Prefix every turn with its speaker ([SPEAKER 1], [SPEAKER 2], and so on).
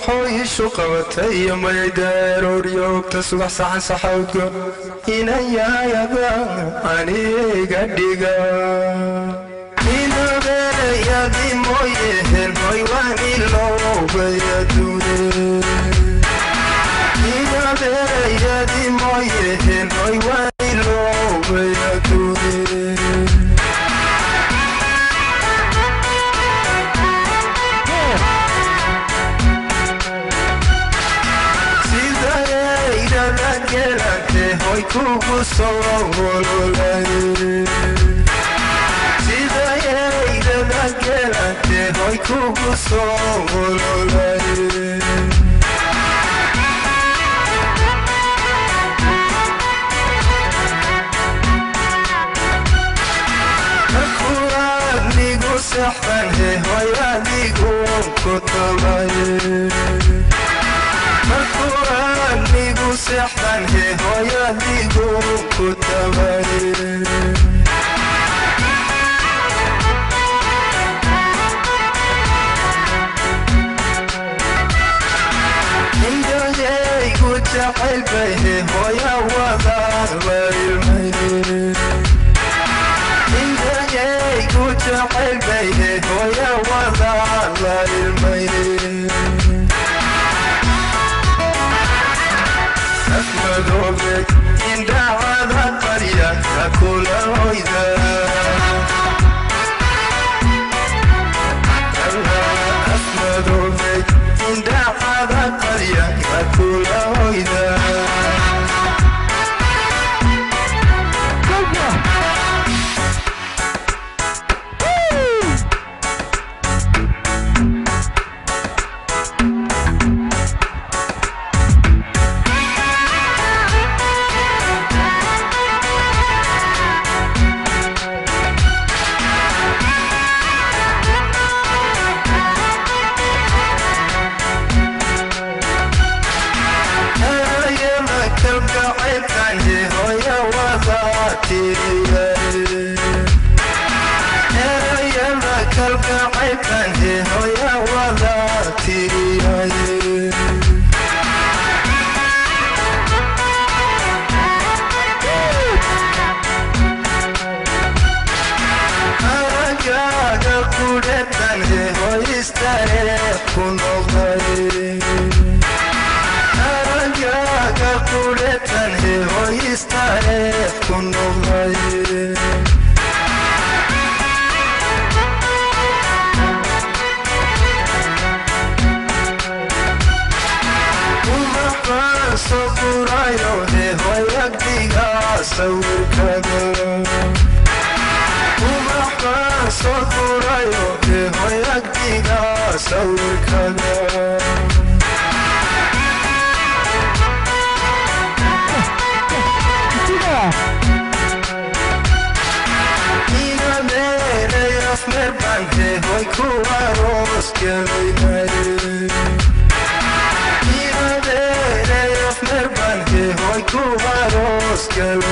[SPEAKER 1] Baxo ishu qabatay iyo maydarooryoogta subax saxan saxawdgo inan yahay aniga dhiga inabeerayadi mooyehen hoy waan iloobay aduune inabeerayadi mooyehen hoy waan iloobay aduune. Hoy kugu soo ololay sida eydada gelante hoy kugu soo ololay. Markuu adnigu saxan he hoy adigu ku tabay markuu adnigu saxan he hoy adigu ku tabay. Indhahaygu jacayl bay he hooya wadaad la ilmay indhahaygu jacayl bay he hooya wadaad la ilmay. Afmadoobe indhacada qarya kakula hoyda afmadoobe indhacada qarya kakula hoyda. Erayada kalgacaylkan he hooya wada tiriyay. Aragaaga kudhetan he hoy istareex ku noqday aragaaga kudhetan he hoy istareex ku noqday. Ubaxbaan soo gurayo he hoy agdiga sawirkaga ubaxbaan soo gurayo he hoy agdiga sawirkaga. Inadeeray afmeer baan he hoy ku aroos gelaynay inadeeray afmeer baan he hoy ku aroos gelaynay.